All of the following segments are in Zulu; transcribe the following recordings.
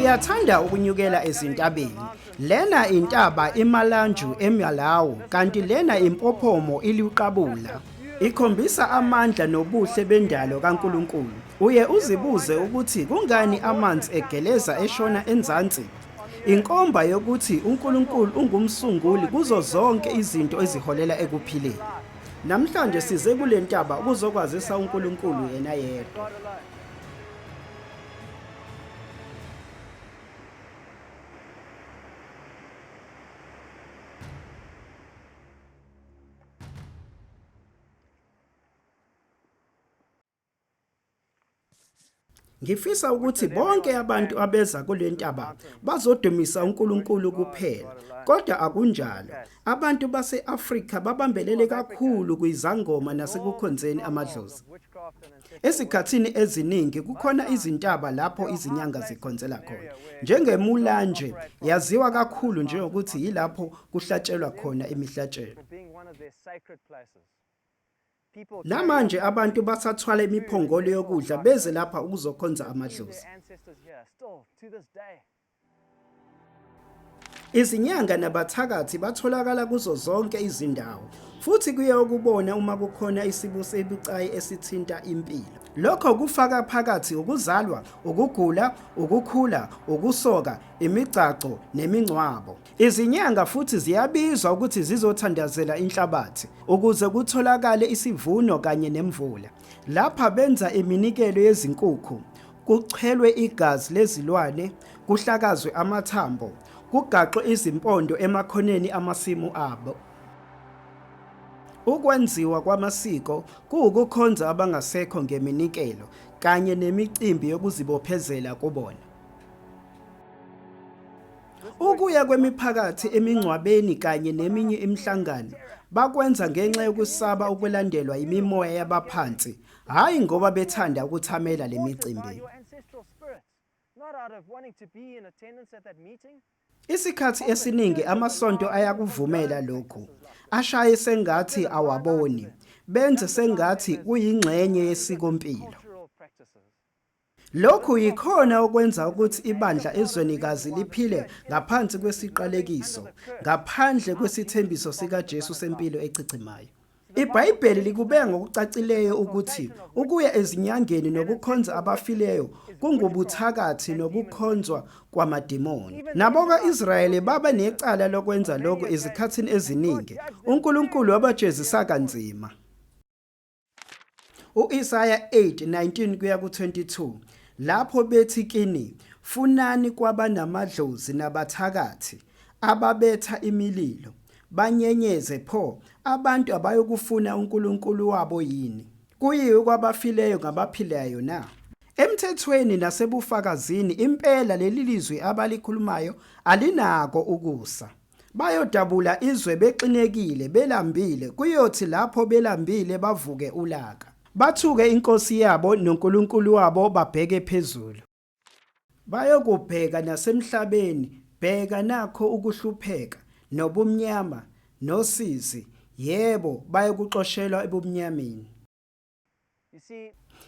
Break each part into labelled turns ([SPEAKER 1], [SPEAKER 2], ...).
[SPEAKER 1] Ngiyathanda ukunyukela ezintabeni. Lena intaba iMalanju eMalawi kanti lena impophomo iLuqabula. Ikhombisa amandla nobuhle bendalo kaNkulunkulu. Uye uzibuze ukuthi kungani amanzi egeleza eshona enzansi? Inkomba yokuthi uNkulunkulu ungumsunguli kuzo zonke izinto eziholela ekuphileni. Namhlanje size kule ntaba ukuzokwazisa uNkulunkulu yena yedwa. Ngifisa ukuthi bonke abantu abeza kule ntaba bazodumisa uNkulunkulu kuphela, kodwa akunjalo. Abantu base-Afrika babambelele kakhulu kwizangoma nasekukhonzeni amadlozi. Ezikhathini eziningi kukhona izintaba lapho izinyanga zikhonzela khona. NjengeMulanje yaziwa kakhulu njengokuthi yilapho kuhlatshelwa khona imihlatshelo. Namanje abantu basathwala imiphongolo yokudla beze lapha ukuzokhonza amadlozi. Izinyanga nabathakathi batholakala kuzo zonke izindawo futhi kuye ukubona uma kukhona isibusi ebucayi esithinta impilo. Lokho kufaka phakathi ukuzalwa, ukugula, ukukhula, ukusoka, imigcagco nemingcwabo. Izinyanga futhi ziyabizwa ukuthi zizothandazela inhlabathi ukuze kutholakale isivuno kanye nemvula. Lapha benza iminikelo yezinkukhu, kuchelwe igazi lezilwane, kuhlakazwe amathambo, kugaxwe izimpondo emakhoneni amasimu abo. Ukwenziwa kwamasiko kuwukukhonza abangasekho ngeminikelo kanye nemicimbi yokuzibophezela kubona. Ukuya kwemiphakathi emingcwabeni kanye neminye imihlangano bakwenza ngenxa yokusaba ukulandelwa yimimoya yabaphansi, hhayi ngoba bethanda ukuthamela le micimbi. Isikhathi esiningi amasonto ayakuvumela lokhu, ashaye sengathi awaboni, benze sengathi kuyingxenye yesikompilo. Lokhu yikhona okwenza ukuthi ibandla ezwenikazi liphile ngaphansi kwesiqalekiso, ngaphandle kwesithembiso sikaJesu sempilo echichimayo. IBhayibheli likubeka ngokucacileyo ukuthi ukuya ezinyangeni nokukhonza abafileyo kungubuthakathi nokukhonzwa kwamadimoni. Nabo ka-Israyeli baba necala lokwenza lokhu ezikhathini eziningi. UNkulunkulu wabajezisa kanzima. U-Isaya 8:19 kuya ku-22 Lapho bethi kini, Funani kwabanamadlozi nabathakathi, ababetha imililo, banyenyeze, pho, abantu abayokufuna uNkulunkulu wabo yini? Kuyiwe kwabafileyo ngabaphilayo na? Emthethweni nasebufakazini impela leli lizwi abalikhulumayo alinako ukusa. Bayodabula izwe bexinekile, belambile, kuyothi lapho belambile bavuke ulaka. Bathuke iNkosi yabo noNkulunkulu wabo babheke phezulu. Bayokubheka nasemhlabeni, bheka nakho ukuhlupheka, nobumnyama, nosizi, yebo, bayokuxoshelwa ebumnyameni.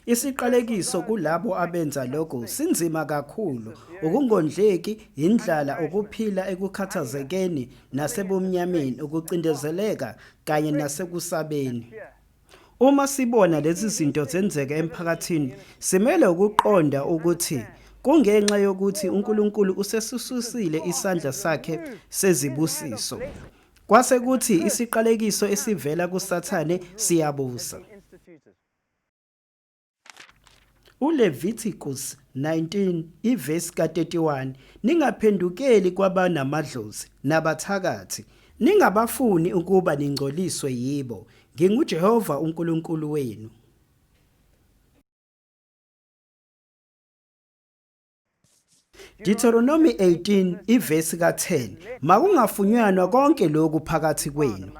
[SPEAKER 1] Isiqalekiso kulabo abenza lokhu sinzima kakhulu, ukungondleki, indlala, ukuphila ekukhathazekeni nasebumnyameni, ukucindezeleka kanye nasekusabeni. Uma sibona lezi zinto zenzeka emphakathini, simele ukuqonda ukuthi kungenxa yokuthi uNkulunkulu usesisusile isandla sakhe sezibusiso. Kwase kuthi isiqalekiso esivela kuSathane siyabusa. ULevitikus 19 ivesi ka-31 Ningaphendukeli kwabanamadlozi nabathakathi, ningabafuni ukuba ningcoliswe yibo. NginguJehova uNkulunkulu wenu. Deuteronomy 18 ivesi ka-10 Makungafunyanwa konke lokhu phakathi kwenu.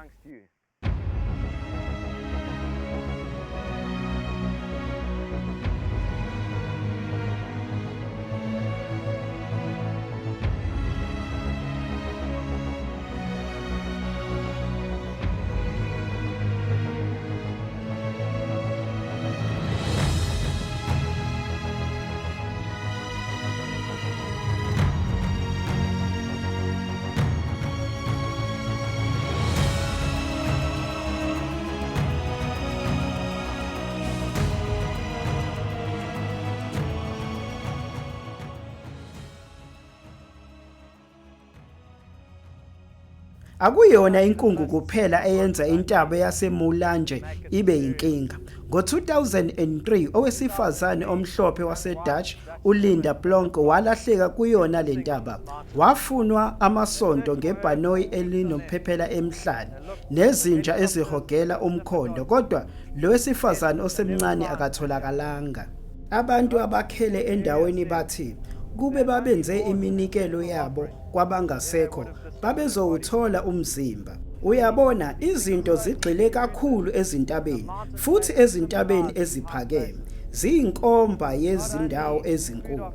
[SPEAKER 1] Akuyona inkungu kuphela eyenza intaba yaseMulanje ibe yinkinga. Ngo-2003 owesifazane omhlophe waseDutch uLinda Plonk walahleka kuyona le ntaba. Wafunwa amasonto ngebhanoyi elinomphephela emhlane nezinja ezihogela umkhondo kodwa lo wesifazane osemncane akatholakalanga. Abantu abakhele endaweni bathi kube babenze iminikelo yabo kwabangasekho babezowuthola umzimba. Uyabona izinto zigxile kakhulu ezintabeni futhi ezintabeni eziphakeme ziyinkomba yezindawo ezinkulu.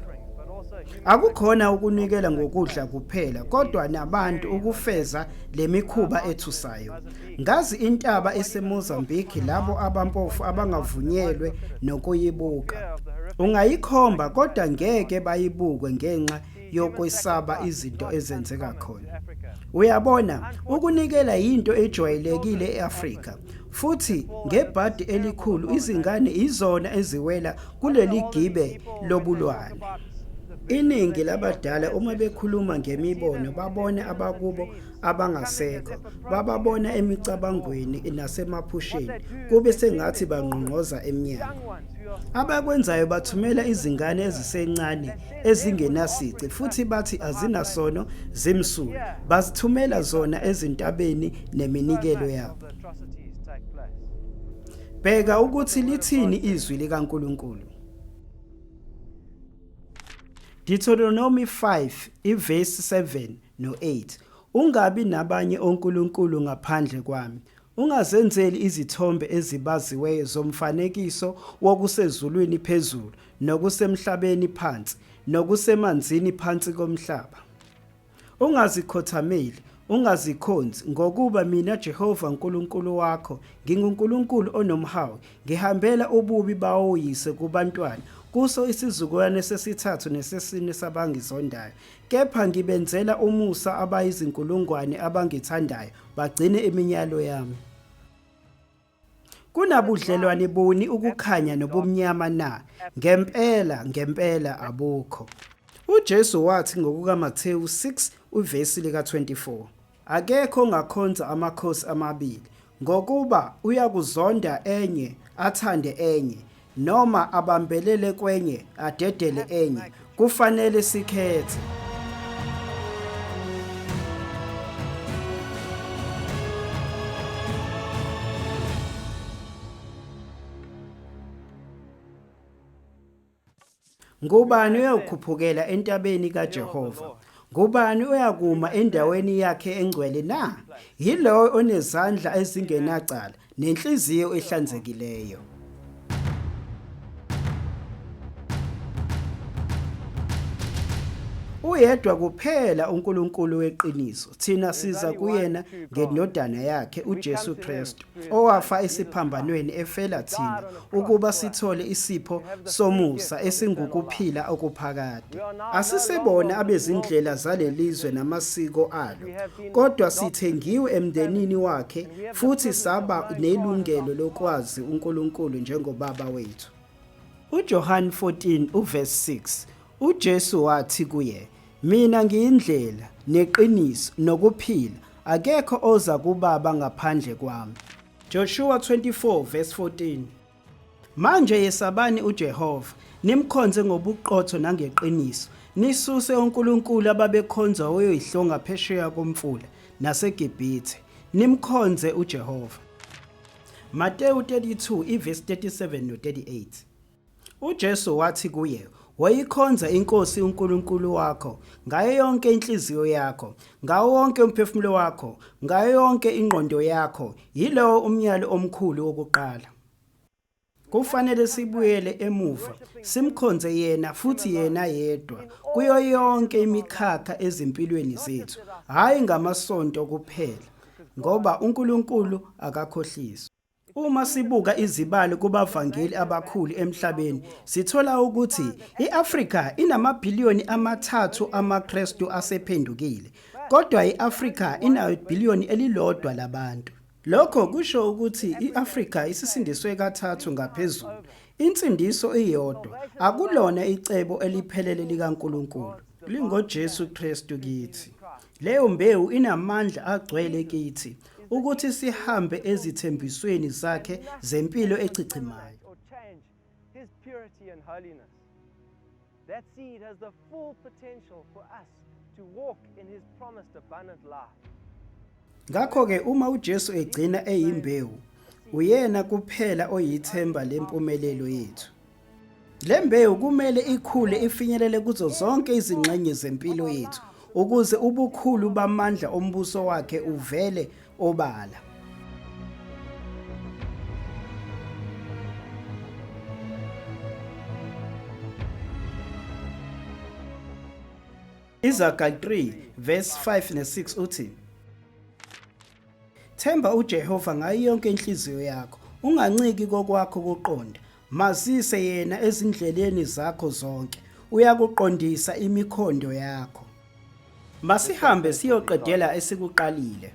[SPEAKER 1] Akukhona ukunikela ngokudla kuphela kodwa nabantu ukufeza lemikhuba ethusayo. Ngazi intaba eseMozambique labo abampofu abangavunyelwe nokuyibuka. Ungayikhomba kodwa ngeke bayibuke ngenxa yokwesaba izinto ezenzeka khona. Uyabona, ukunikela yinto ejwayelekile e-Afrika futhi ngebhadi elikhulu izingane izona eziwela kuleli gibe lobulwane. Iningi labadala uma bekhuluma ngemibono babona abakubo abangasekho, bababona emicabangweni nasemaphusheni kube sengathi bangqongqoza emnyango. Abakwenzayo bathumela izingane ezisencane ezingenasici futhi bathi azinasono zimsulwa, bazithumela zona ezintabeni neminikelo yabo. Bheka ukuthi lithini izwi likaNkulunkulu. Deuteronomy 5 ivesi 7 no-8 Ungabi nabanye onkulunkulu ngaphandle kwami. Ungazenzeli izithombe ezibaziweyo zomfanekiso wokusezulwini phezulu, nokusemhlabeni phansi, nokusemanzini phansi komhlaba. Ungazikhothameli, ungazikhonzi, ngokuba mina Jehova uNkulunkulu wakho nginguNkulunkulu onomhawu, ngihambela ububi bawoyise kubantwana, kuso isizukulwane sesithathu nesesine sabangizondayo. Kepha ngibenzela umusa abayizinkulungwane abangithandayo, bagcine iminyalo yami. Kunabudlelwane buni ukukhanya nobumnyama na? Ngempela, ngempela abukho. UJesu wathi ngokukaMathewu 6 uvesi lika-24, Akekho ongakhonza amakhosi amabili, ngokuba uyakuzonda enye athande enye, noma abambelele kwenye adedele enye. Kufanele sikhethe. Ngubani oyawukhuphukela entabeni kaJehova? Ngubani oyakuma endaweni yakhe engcwele na? Yilowo onezandla ezingenacala nenhliziyo ehlanzekileyo. Uyedwa kuphela uNkulunkulu weqiniso. Thina siza kuyena ngeNdodana yakhe uJesu Kristu, owafa esiphambanweni efela thina ukuba sithole isipho somusa esingukuphila okuphakade. Asisebona abezindlela zalelizwe namasiko alo, kodwa sithengiwe emndenini wakhe futhi saba nelungelo lokwazi uNkulunkulu njengoBaba wethu. UJohane 14 uvesi 6 UJesu wathi kuye, Mina ngiyindlela, neqiniso, nokuphila, akekho oza kuBaba ngaphandle kwami. Joshua 24 verse 14 Manje yesabani uJehova, nimkhonze ngobuqotho nangeqiniso, nisuse onkulunkulu ababekhonzwa oyoyihlo ngaphesheya komfula naseGibhithe, nimkhonze uJehova. Mateyu 32 ivesi 37 no-38 UJesu wathi kuye, Woyikhonza iNkosi uNkulunkulu wakho ngayo yonke inhliziyo yakho, ngawo wonke umphefumulo wakho, ngayo yonke ingqondo yakho. Yilowo umyalo omkhulu wokuqala. Kufanele sibuyele emuva simkhonze yena futhi yena yedwa kuyo yonke imikhakha ezimpilweni zethu, hhayi ngamasonto kuphela, ngoba uNkulunkulu akakhohliswa. Uma sibuka izibalo kubavangeli abakhulu emhlabeni, sithola ukuthi i-Afrika inamabhiliyoni amathathu amaKristu asephendukile, kodwa i-Afrika inabhiliyoni elilodwa labantu. Lokho kusho ukuthi i-Afrika isisindiswe kathathu ngaphezulu. Insindiso iyodwa akulona icebo eliphelele likaNkulunkulu, lingoJesu Kristu kithi. Leyo mbewu inamandla agcwele kithi ukuthi sihambe ezithembisweni zakhe zempilo echichimayo.
[SPEAKER 2] That seed has the full potential for us to walk in his promised abundant life.
[SPEAKER 1] Ngakho-ke uma uJesu egcina eyimbewu, uyena kuphela oyithemba lempumelelo yethu. Le mbewu kumele ikhule ifinyelele kuzo zonke izingxenye zempilo yethu ukuze ubukhulu bamandla ombuso wakhe uvele obala. Izaga 3 verse 5 ne-6 uthi Themba uJehova ngayo yonke inhliziyo yakho, unganciki kokwakho ukuqonda. Mazise yena ezindleleni zakho zonke, uyakuqondisa imikhondo yakho. Masihambe siyoqedela esikuqalile.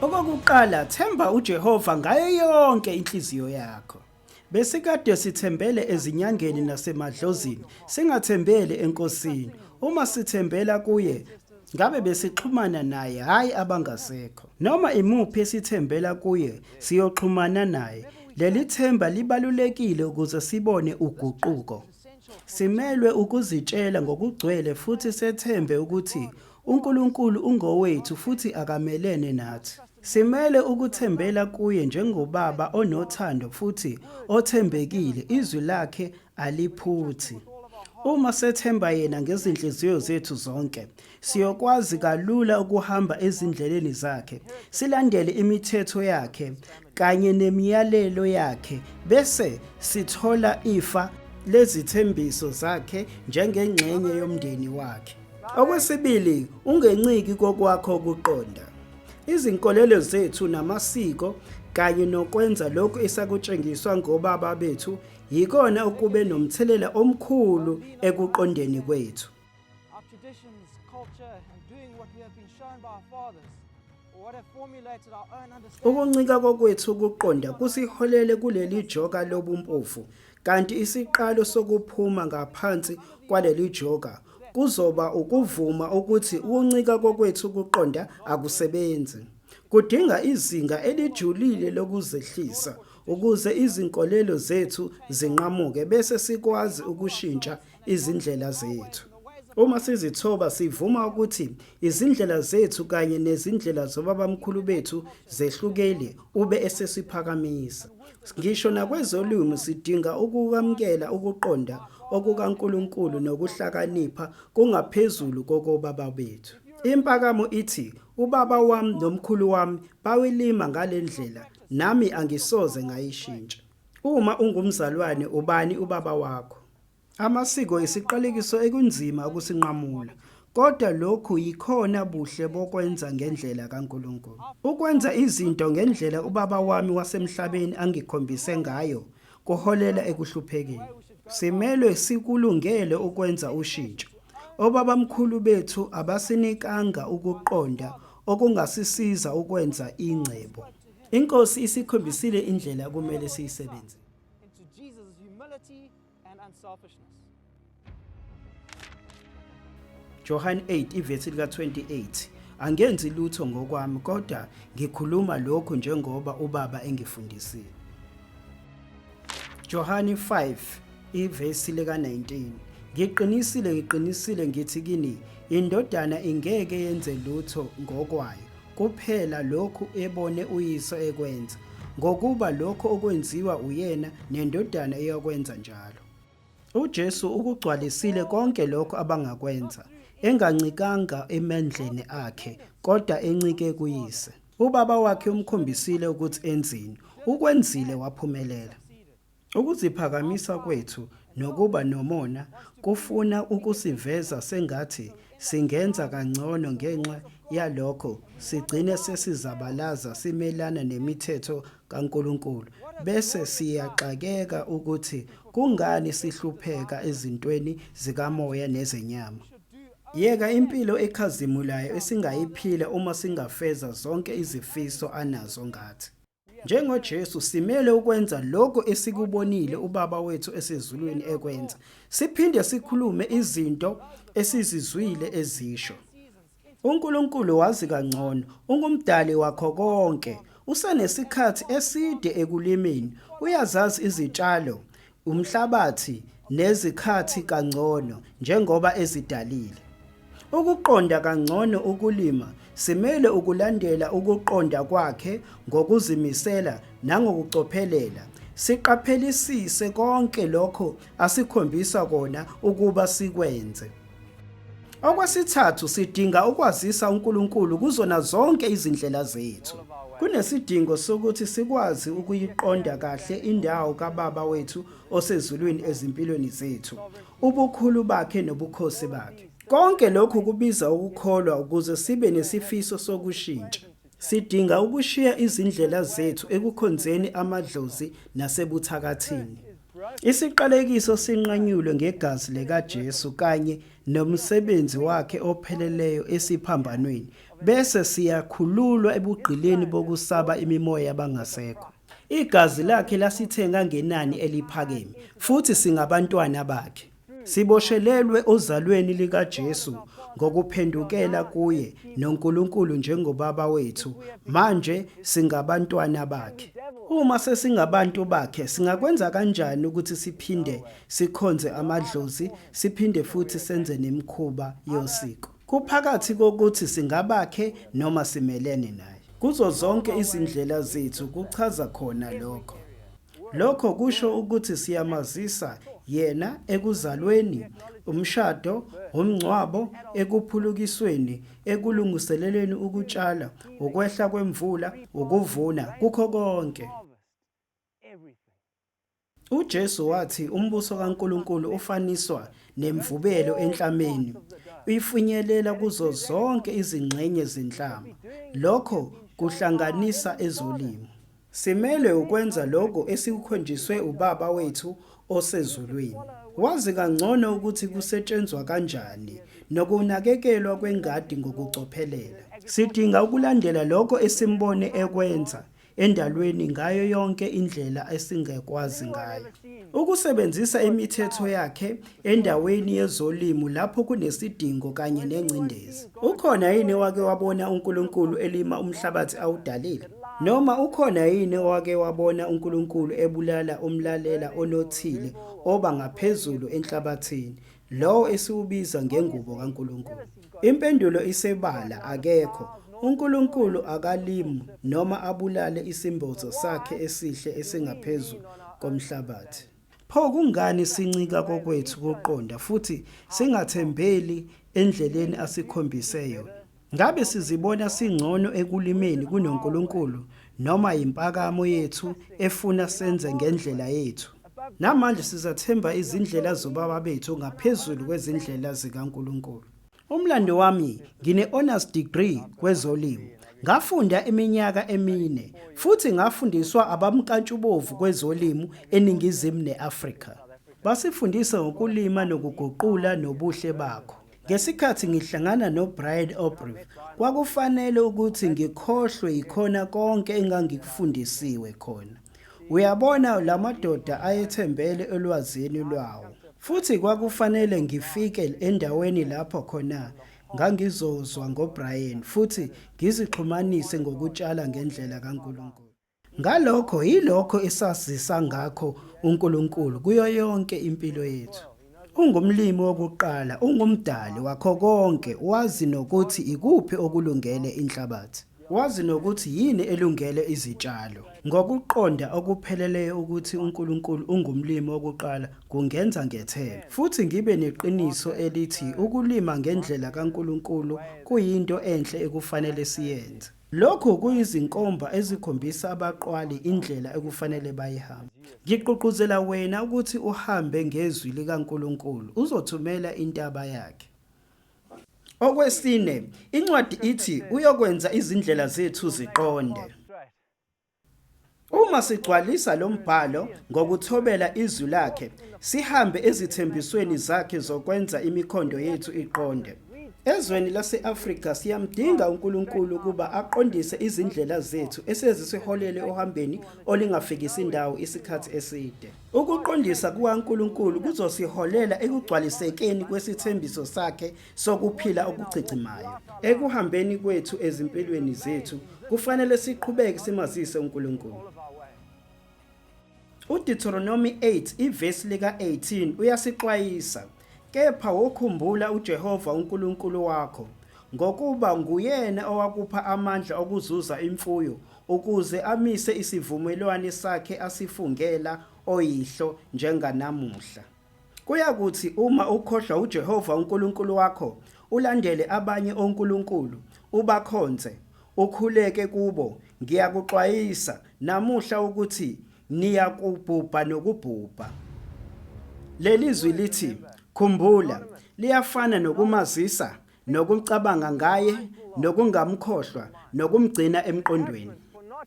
[SPEAKER 1] Okokuqala, themba uJehova ngayo yonke inhliziyo yakho. Besikade sithembele ezinyangeni nasemadlozini, singathembeli eNkosini. Uma sithembela kuye, ngabe besixhumana naye, hhayi abangasekho. Noma imuphi esithembela kuye, siyoxhumana naye. Leli themba libalulekile ukuze sibone uguquko. Simelwe ukuzitshela ngokugcwele futhi sethembe ukuthi uNkulunkulu ungowethu futhi akamelene nathi. Simele ukuthembela kuye njengoBaba onothando futhi othembekile, izwi lakhe aliphuthi. Uma sethemba yena ngezinhliziyo zethu zonke, siyokwazi kalula ukuhamba ezindleleni zakhe, silandele imithetho yakhe kanye nemiyalelo yakhe bese sithola ifa lezithembiso zakhe njengengxenye yomndeni wakhe. Okwesibili, ungenciki kokwakho ukuqonda. Izinkolelo zethu namasiko kanye nokwenza lokhu esakutshengiswa ngobaba bethu yikona okube nomthelela omkhulu ekuqondeni kwethu. Ukuncika kokwethu ukuqonda kusiholele kuleli joka lobumpofu kanti isiqalo sokuphuma ngaphansi kwaleli joka kuzoba ukuvuma ukuthi ukuncika kokwethu ukuqonda akusebenzi. Kudinga izinga elijulile lokuzehlisa ukuze izinkolelo zethu zinqamuke bese sikwazi ukushintsha izindlela zethu. Uma sizithoba sivuma ukuthi izindlela zethu kanye nezindlela zobabamkhulu bethu zehlukile ube esesiphakamisa. Ngisho nakwezolimo sidinga ukukwamukela ukuqonda okukaNkulunkulu nokuhlakanipha kungaphezulu kokobaba bethu. Impakamo ithi ubaba wami nomkhulu wami bawilima ngale ndlela nami angisoze ngayishintsha. Uma ungumzalwane ubani ubaba wakho? Amasiko isiqalekiso ekunzima ukusinqamula, kodwa lokhu yikhona buhle bokwenza ngendlela kaNkulunkulu. Ukwenza izinto ngendlela ubaba wami wasemhlabeni angikhombise ngayo kuholela ekuhluphekeni. Simelwe sikulungele ukwenza ushintsho. Obabamkhulu bethu abasinikanga ukuqonda okungasisiza ukwenza ingcebo. Inkosi isikhombisile indlela okumele siyisebenzise.
[SPEAKER 2] Into Jesus' humility and unselfishness.
[SPEAKER 1] Johan 8 ivesi lika-28 Angenzi lutho ngokwami kodwa ngikhuluma lokhu njengoba uBaba engifundisile. Johane 5 ivesi lika-19 Ngiqinisile ngiqinisile ngithi kini indodana ingeke yenze lutho ngokwayo kuphela lokhu ebone uyise ekwenza ngokuba lokho okwenziwa uyena nendodana iyakwenza njalo. UJesu ukugcwalisile konke lokho abangakwenza, engancikanga emandleni akhe, kodwa encike kuYise. UBaba wakhe umkhombisile ukuthi enzeni, ukwenzile waphumelela. Ukuziphakamisa kwethu nokuba nomona kufuna ukusiveza sengathi singenza kangcono ngenxa yalokho sigcine sesizabalaza simelana nemithetho kaNkulunkulu bese siyaxakeka ukuthi kungani sihlupheka ezintweni zikamoya nezenyama. Yeka impilo ekhazimulayo esingayiphila uma singafeza zonke izifiso anazo ngathi! NjengoJesu, simele ukwenza lokho esikubonile uBaba wethu esezulwini ekwenza, siphinde sikhulume izinto esizizwile ezisho. UNkulunkulu wazi kangcono, ungumdali wakho konke. Usenesikhathi eside ekulimeni, uyazazi izitshalo, umhlabathi nezikhathi kangcono njengoba ezidalile. Ukuqonda kangcono ukulima, simele ukulandela ukuqonda kwakhe ngokuzimisela nangokucophelela, siqaphelisise konke lokho asikhombisa kona ukuba sikwenze. Okwesithathu, sidinga ukwazisa uNkulunkulu kuzona zonke izindlela zethu. Kunesidingo sokuthi sikwazi ukuyiqonda kahle indawo kaBaba wethu osezulwini ezimpilweni zethu, ubukhulu bakhe nobukhosi bakhe. Konke lokhu kubiza ukukholwa ukuze sibe nesifiso sokushintsha. Sidinga ukushiya izindlela zethu ekukhonzeni amadlozi nasebuthakathini. Isiqalekiso sinqanyulwe ngegazi likaJesu kanye nomsebenzi wakhe opheleleyo esiphambanweni, bese siyakhululwa ebugqilini bokusaba imimoya yabangasekho. Igazi lakhe lasithenga ngenani eliphakeme, futhi singabantwana bakhe. Siboshelelwe ozalweni likaJesu ngokuphendukela kuye noNkulunkulu njengoBaba wethu. Manje singabantwana bakhe. Uma sesingabantu bakhe, singakwenza kanjani ukuthi siphinde sikhonze amadlozi siphinde futhi senze nemikhuba yosiko? Kuphakathi kokuthi singabakhe noma simelene naye. Kuzo zonke izindlela zethu kuchaza khona lokho. Lokho kusho ukuthi siyamazisa Yena ekuzalweni, umshado, umngcwabo, ekuphulukisweni, ekulungiseleleni ukutshala, ukwehla kwemvula, ukuvuna, kukho konke. UJesu wathi umbuso kaNkulunkulu ufaniswa nemvubelo enhlameni, uyifinyelela kuzo zonke izingxenye zenhlama. Lokho kuhlanganisa ezolimo. Simelwe ukwenza lokho esikukhonjiswe uBaba wethu osezulwini. Wazi kangcono ukuthi kusetshenzwa kanjani nokunakekelwa kwengadi ngokucophelela. Sidinga ukulandela lokho esimbone ekwenza endalweni ngayo yonke indlela esingakwazi ngayo. Ukusebenzisa imithetho yakhe endaweni yezolimo lapho kunesidingo kanye nengcindezi. Ukhona yini owake wabona uNkulunkulu elima umhlabathi awudalile? Noma ukhona yini owake wabona uNkulunkulu ebulala umlalela onothile oba ngaphezulu enhlabathini, lowo esiwubiza ngengubo kaNkulunkulu? Impendulo isebala, akekho. UNkulunkulu akalimi noma abulale isimbozo sakhe esihle esingaphezu komhlabathi. Pho kungani sincika kokwethu ukuqonda futhi singathembeli endleleni asikhombise yona? Ngabe sizibona singcono ekulimeni kunoNkulunkulu noma yimpakamo yethu efuna senze ngendlela yethu? Namanje sizathemba izindlela zobaba bethu ngaphezulu kwezindlela zikaNkulunkulu. Umlando wami ngine-honors degree kwezolimo. Ngafunda iminyaka emine futhi ngafundiswa abamkantshubovu kwezolimo eNingizimu ne-Afrika. Basifundisa ngokulima nokuguqula nobuhle bakho. Ngesikhathi ngihlangana noBrian Aubrey kwakufanele ukuthi ngikhohlwe yikhona konke engangikufundisiwe khona. Uyabona la madoda ayethembele olwazini lwawo. Futhi kwakufanele ngifike endaweni lapho khona ngangizozwa ngoBrian futhi ngizixhumanise ngokutshala ngendlela kaNkulunkulu. Ngalokho yilokho esazisa ngakho uNkulunkulu kuyo yonke impilo yethu. Ungumlimi wokuqala, ungumdali wakho konke, wazi nokuthi ikuphi okulungele inhlabathi. Wazi nokuthi yini elungele izitshalo. Ngokuqonda okupheleleyo ukuthi uNkulunkulu ungumlimi wokuqala kungenza ngethembe futhi ngibe neqiniso elithi ukulima ngendlela kaNkulunkulu kuyinto enhle ekufanele siyenze. Lokhu kuyizinkomba ezikhombisa abaqwali indlela ekufanele bayihambe. Ngigqugquzela wena ukuthi uhambe ngezwi likaNkulunkulu, uzothumela intaba yakhe. Okwesine, incwadi ithi uyokwenza izindlela zethu ziqonde. Uma sigcwalisa lo mbhalo ngokuthobela izwi lakhe, sihambe ezithembisweni zakhe zokwenza imikhondo yethu iqonde. Ezweni lase-Afrika siyamdinga uNkulunkulu ukuba aqondise izindlela zethu esezisiholele ohambeni olingafikisi ndawo isikhathi eside. Ukuqondisa kukaNkulunkulu kuzosiholela ekugcwalisekeni kwesithembiso sakhe sokuphila okuchichimayo. Ekuhambeni kwethu ezimpilweni zethu kufanele siqhubeke simazise uNkulunkulu. UDeuteronomy 8 ivesi lika-18 uyasixwayisa, Kepha wokhumbula uJehova uNkulunkulu wakho, ngokuba nguyena owakupha amandla okuzuza imfuyo ukuze amise isivumelwane sakhe asifungela oyihlo njenganamuhla. Kuyakuthi uma ukhohlwa uJehova uNkulunkulu wakho, ulandele abanye onkulunkulu, ubakhonze, ukhuleke kubo, ngiyakuxwayisa namuhla ukuthi niyakubhubha nokubhubha. Leli zwi lithi khumbula liyafana nokumazisa nokucabanga ngaye nokungamkhohlwa nokumgcina emqondweni.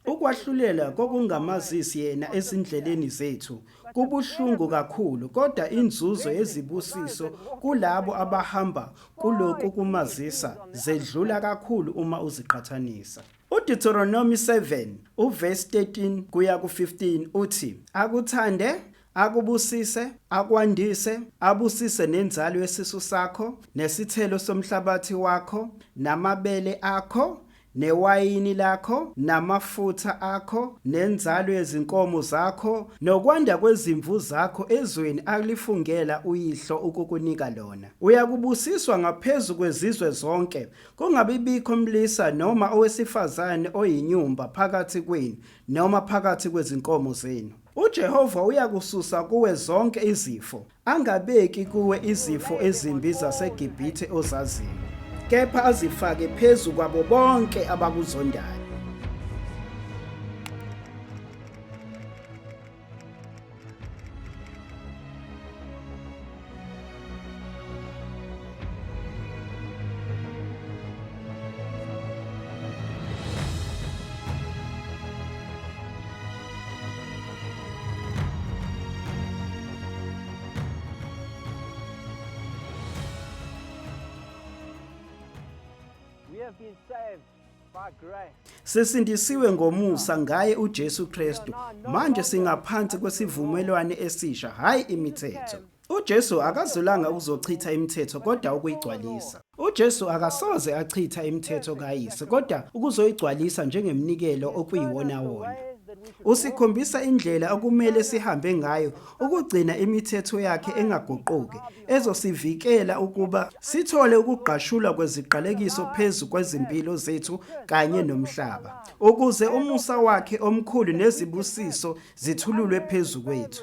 [SPEAKER 1] Ukwahlulela kokungamazisi yena ezindleleni zethu kubuhlungu kakhulu kodwa inzuzo yezibusiso kulabo abahamba kuloku kumazisa zedlula kakhulu uma uziqhathanisa. UDeuteronomy 7 uvesi 13 kuya ku-15 uthi akuthande akubusise akwandise abusise nenzalo yesisu sakho nesithelo somhlabathi wakho namabele akho newayini lakho namafutha akho nenzalo yezinkomo zakho nokwanda kwezimvu zakho ezweni alifungela uyihlo ukukunika lona. Uyakubusiswa ngaphezu kwezizwe zonke, kungabi bikho mlisa noma owesifazane oyinyumba phakathi kwenu noma phakathi kwezinkomo zenu. UJehova uyakususa kuwe zonke izifo, angabeki kuwe izifo ezimbi zaseGibhithe ozaziyo, kepha azifake phezu kwabo bonke abakuzondayo. Sisindisiwe ngomusa ngaye uJesu Kristu. Manje singaphansi kwesivumelwane esisha, hhayi imithetho. UJesu akazulanga ukuzochitha imithetho kodwa ukuyigcwalisa. UJesu akasoze achitha imithetho kaYise kodwa ukuzoyigcwalisa njengeminikelo okuyiwona wona. Usikhombisa indlela okumele sihambe ngayo ukugcina imithetho yakhe engaguquki ezosivikela ukuba sithole ukugqashulwa kweziqalekiso phezu kwezimpilo zethu kanye nomhlaba ukuze umusa wakhe omkhulu nezibusiso zithululwe phezu kwethu.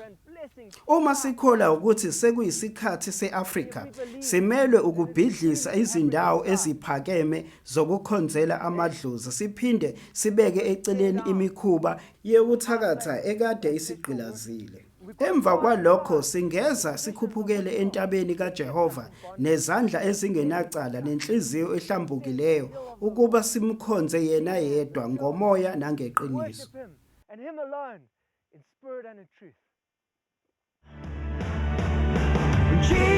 [SPEAKER 1] Uma sikholwa ukuthi sekuyisikhathi se-Afrika, simelwe ukubhidlisa izindawo eziphakeme zokukhonzela amadlozi siphinde sibeke eceleni imikhuba yokuthakatha ekade isigqilazile. Emva kwalokho singeza sikhuphukele entabeni kaJehova nezandla ezingenacala nenhliziyo ehlambukileyo ukuba simkhonze yena yedwa ngomoya nangeqiniso.
[SPEAKER 2] In spirit and in truth. Jesus.